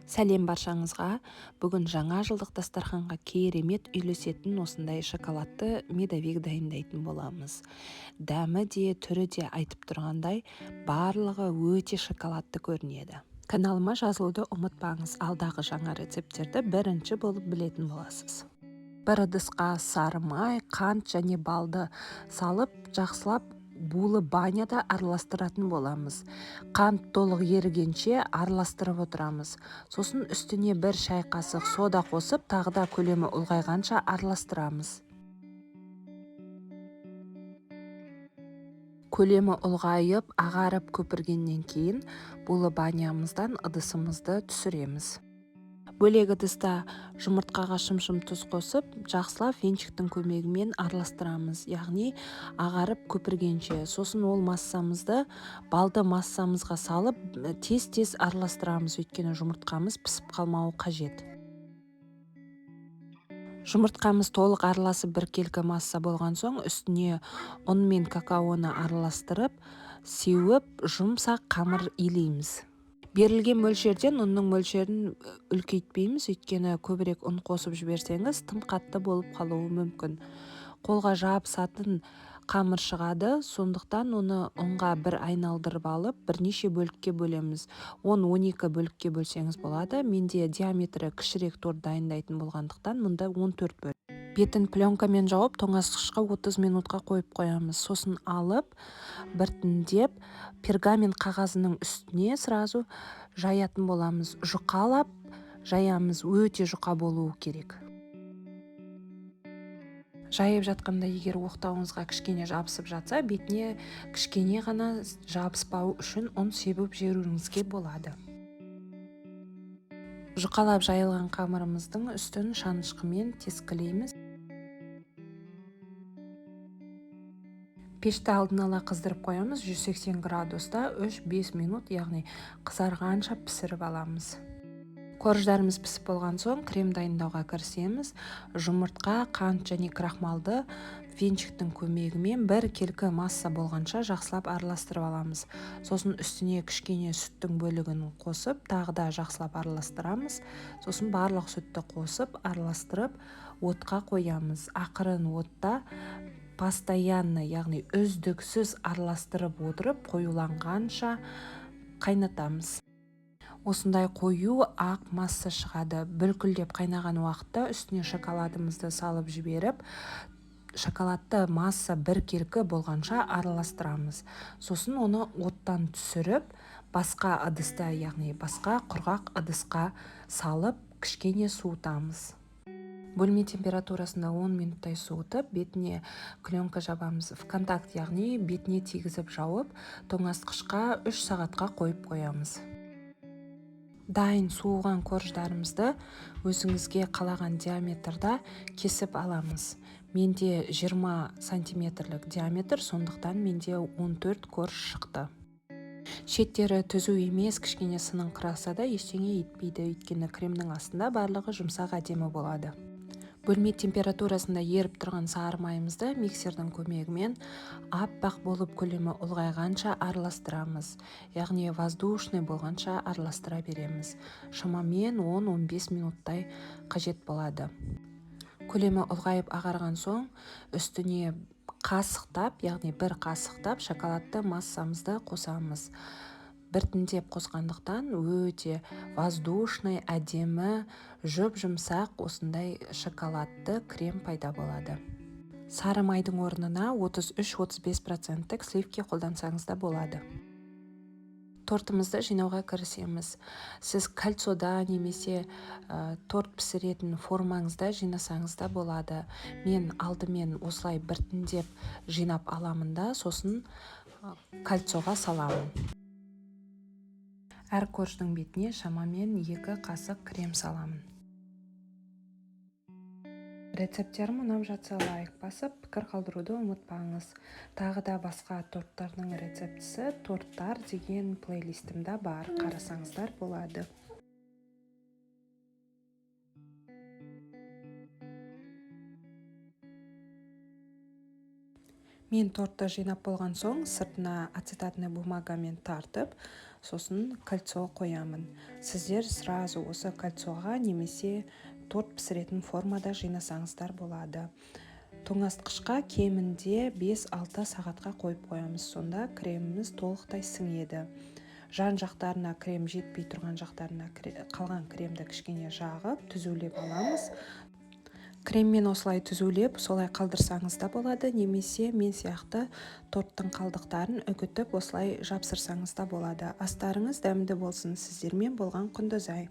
Сәлем баршаңызға! Бүгін жаңа жылдық дастарханға керемет үйлесетін осындай шоколадты медовик дайындайтын боламыз. Дәмі де, түрі де айтып тұрғандай, барлығы өте шоколадты көрінеді. Каналыма жазылуды ұмытпаңыз, алдағы жаңа рецепттерді бірінші болып білетін боласыз. Бір ыдысқа сары май, қант және балды салып, жақсылап булы баняда араластыратын боламыз. Қант толық ерігенше араластырып отырамыз. Сосын үстіне бір шай қасық сода қосып, тағы да көлемі ұлғайғанша араластырамыз. Көлемі ұлғайып, ағарып көпіргеннен кейін булы банямыздан ыдысымызды түсіреміз. Бөлек ыдыста жұмыртқаға шымшым тұз қосып, жақсылап венчиктің көмегімен араластырамыз, яғни ағарып көпіргенше. Сосын ол массамызды балды массамызға салып, тез-тез араластырамыз, өйткені жұмыртқамыз пісіп қалмауы қажет. Жұмыртқамыз толық араласып біркелкі масса болған соң, үстіне ұн мен какаоны араластырып, сеуіп, жұмсақ қамыр илейміз. Берілген мөлшерден ұнның мөлшерін үлкейтпейміз, өйткені көбірек ұн қосып жіберсеңіз, тым қатты болып қалуы мүмкін. Қолға жабысатын қамыр шығады, сондықтан оны ұнға бір айналдырып алып, бірнеше бөлікке бөлеміз. 10-12 бөлікке бөлсеңіз болады. Менде диаметрі кішірек торт дайындайтын болғандықтан, мұнда 14 бөлік. Бетін пленкамен жауып, тоңазытқышқа 30 минутқа қойып қоямыз. Сосын алып, біртіндеп пергамент қағазының үстіне сразу жаятын боламыз. Жұқалап жаямыз, өте жұқа болуы керек. Жайып жатқанда егер оқтауыңызға кішкене жабысып жатса, бетіне кішкене ғана жабыспау үшін ұн себіп жіберуіңізге болады. Жұқалап жайылған қамырымыздың үстін шанышқымен тескілейміз. Пешті алдын ала қыздырып қоямыз, 180 градуста 3-5 минут, яғни қызарғанша пісіріп аламыз. Корждарымыз пісіп болған соң крем дайындауға кірісеміз. Жұмыртқа, қант және крахмалды венчиктің көмегімен бір келкі масса болғанша жақсылап араластырып аламыз. Сосын үстіне кішкене сүттің бөлігін қосып, тағы да жақсылап араластырамыз. Сосын барлық сүтті қосып, араластырып, отқа қоямыз. Ақырын отта постоянно, яғни үздіксіз араластырып отырып, қоюланғанша қайнатамыз. Осындай қою ақ масса шығады. Бүлкілдеп қайнаған уақытта үстіне шоколадымызды салып жіберіп, шоколадты масса біркелкі болғанша араластырамыз. Сосын оны оттан түсіріп, басқа ыдыста, яғни басқа құрғақ ыдысқа салып, кішкене суытамыз. Бөлме температурасында 10 минуттай суытып, бетіне пленка жабамыз. В контакт, яғни бетіне тигізіп жауып, тоңазытқышқа 3 сағатқа қойып қоямыз. Дайын суыған корждарымызды өзіңізге қалаған диаметрда кесіп аламыз. Менде 20 сантиметрлік диаметр, сондықтан менде 14 корж шықты. Шеттері түзу емес, кішкене сыныңқыраса да ештеңе етпейді, өйткені кремнің астында барлығы жұмсақ әдемі болады. Бөлме температурасында еріп тұрған сары майымызды миксердің көмегімен аппақ болып көлемі ұлғайғанша араластырамыз. Яғни воздушный болғанша араластыра береміз. Шамамен 10-15 минуттай қажет болады. Көлемі ұлғайып ағарған соң үстіне қасықтап, яғни бір қасықтап шоколадты массамызды қосамыз. Біртіндеп қосқандықтан өте воздушный, әдемі, жұп-жұмсақ осындай шоколадты крем пайда болады. Сары майдың орнына 33-35 проценттік сливки қолдансаңыз да болады. Тортымызды жинауға кірісеміз. Сіз кольцода немесе торт пісіретін формаңызда жинасаңыз да болады. Мен алдымен осылай біртіндеп жинап аламын да, сосын кольцоға саламын. Әр корждың бетіне шамамен 2 қасық крем саламын. Рецепттерім ұнап жатса лайк басып, пікір қалдыруды ұмытпаңыз. Тағы да басқа торттардың рецептісі торттар деген плейлистімде бар, қарасаңыздар болады. Мен тортты жинап болған соң, сыртына ацетатный бумагамен тартып, сосын кольцо қоямын. Сіздер сразу осы кольцоға немесе торт пісіретін формада жинасаңыздар болады. Тоңазытқышқа кемінде 5-6 сағатқа қойып қоямыз, сонда креміміз толықтай сіңеді. Жан жақтарына, крем жетпей тұрған жақтарына қалған кремді кішкене жағып, түзулеп аламыз. Креммен осылай түзулеп, солай қалдырсаңыз да болады немесе мен сияқты торттың қалдықтарын үгітіп, осылай жапсырсаңыз да болады. Астарыңыз дәмді болсын! Сіздермен болған Құндызай.